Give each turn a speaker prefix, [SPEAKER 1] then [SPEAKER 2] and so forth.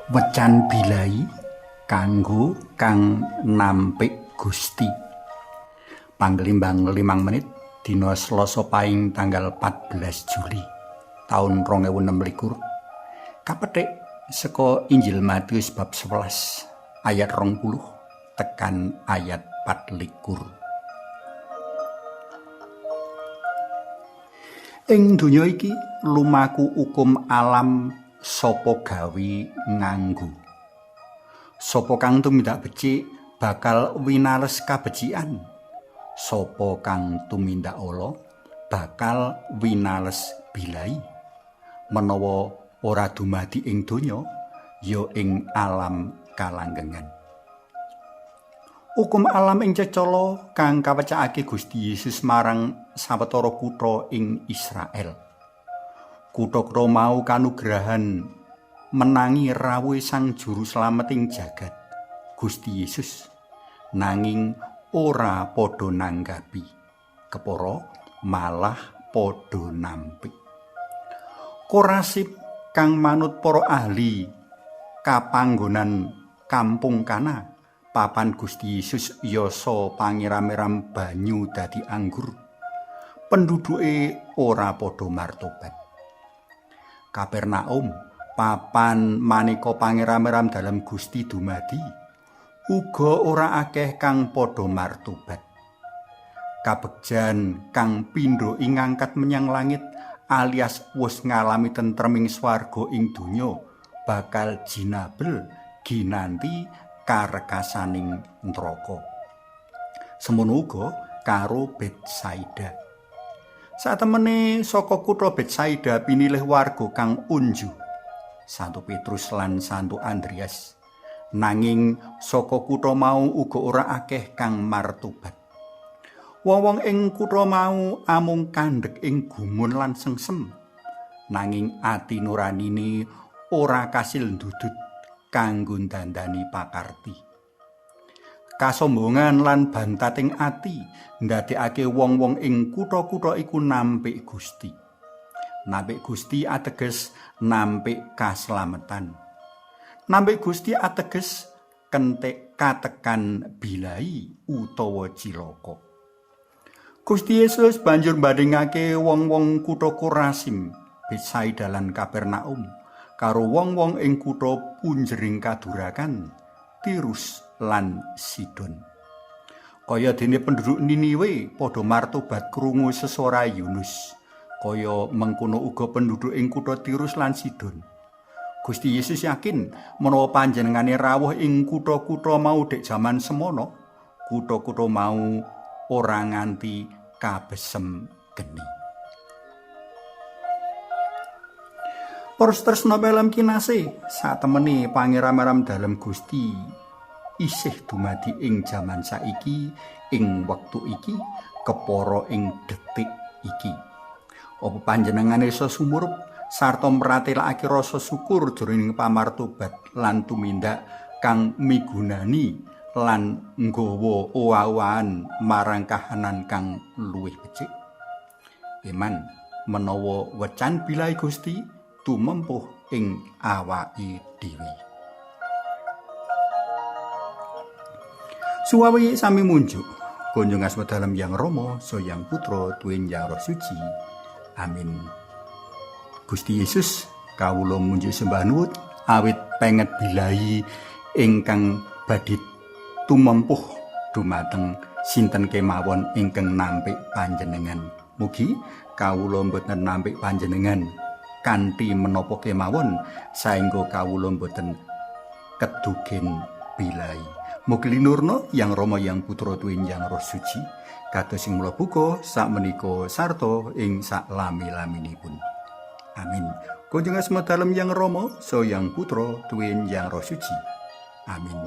[SPEAKER 1] Wecan bilai kanggo kang nampik Gusti. Panglimbang 5 menit dina Selasa Paing tanggal 14 Juli taun 2026. Kapethik saka Injil Matius bab 11 ayat 20 tekan ayat 24. Ing donya iki lumaku ukum alam sapa gawe nganggo. Sapa kang tumindak becik bakal winales kabecikan. Sapa kang tumindak ala bakal winales bilai. Menawa ora dumadi ing donya ya ing alam kalanggengan. Ukum alam ing cecala kang kawecakake Gusti Yesus marang sawetara kutha ing Israel. Kutha-kutha mau kanugrahan menangi rawuhe Sang Juru Slameting jagat, Gusti Yesus, nanging ora padha nanggapi. Kepara malah padha nampik. Korasip kang manut para ahli kapanggonan kampung Kana, papan Gusti Yesus yasa pangeram-eram banyu dadi anggur. Penduduke ora padha martobat. Kapernaum, papan maneka pangeram-eram dalem Gusti dumadi, uga ora akeh kang padha martobat. Kabegjan kang pindha ing ngangkat menyang langit alias wis ngalami tentreming swarga ing donya bakal jinabel ginanti karekasaning neraka. Semono uga karo Betsaida. Satemene saka kutha Betsaida pinilih warga kang unju, Santo Petrus lan Santo Andreas. Nanging saka kutha mau uga ora akeh kang martobat. Wong-wong ing kutha mau amung kandhek ing gumun lan sengsem. Nanging ati nuranine ora kasil ndudut kanggo ndandani pakarti. Kasombongan lan bantating ati ndadekake wong-wong ing kutha-kutha iku nampik Gusti. Nampik Gusti ateges nampik kaslametan. Nampik Gusti ateges kentek katekan bilai utawa cilaka. Gusti Yesus banjur mbandhingake wong-wong kutha Korasim, Betsaida lan Kapernaum karo wong-wong ing kutha punjering kadurakan, Tirus lan Sidon. Kaya dene penduduk Niniwe padha martobat krungu sesora Yunus, kaya mengkono uga penduduk ing kutha Tirus lan Sidon. Gusti Yesus yakin menawa panjenengane rawuh ing kutha-kutha mau dek jaman semono, kutha-kutha mau ora nganti kabesem geni. Para tresna pelem kinasih, satemene pangeram-eram dalem Gusti isih dumadi ing jaman saiki, ing wektu iki, kepara ing detik iki. Apa panjenengane iso sumurup sarta mratelakake rasa syukur jroning pamartobat lan tumindak kang migunani lan nggawa owah-owahan marang kahanan kang luwih becik? Iman menawa wecan bilai Gusti tumempuh ing awake dhewe. Suwawi sami munjuk kunjung asma dalem Yang Rama, Yang Putra, tuwin Yang Roh Suci. Amin. Gusti Yesus, kawula munjuk sembah nuwun awit penget bilai ingkang badhe tumempuh dumateng sinten kemawon ingkang nampik panjenengan. Mugi kawula mboten nampik panjenengan kanthi menapa kemawon saengga kawula mboten kedugen bilai. Mugi linurna Yang Rama, Yang Putra, tuwin Yang Roh Suci, kados sing mula buka sakmenika sarta ing saklami-laminipun. Amin. Kunjung asma dalem Yang Rama, Yang Putra, tuwin Yang Roh Suci. Amin.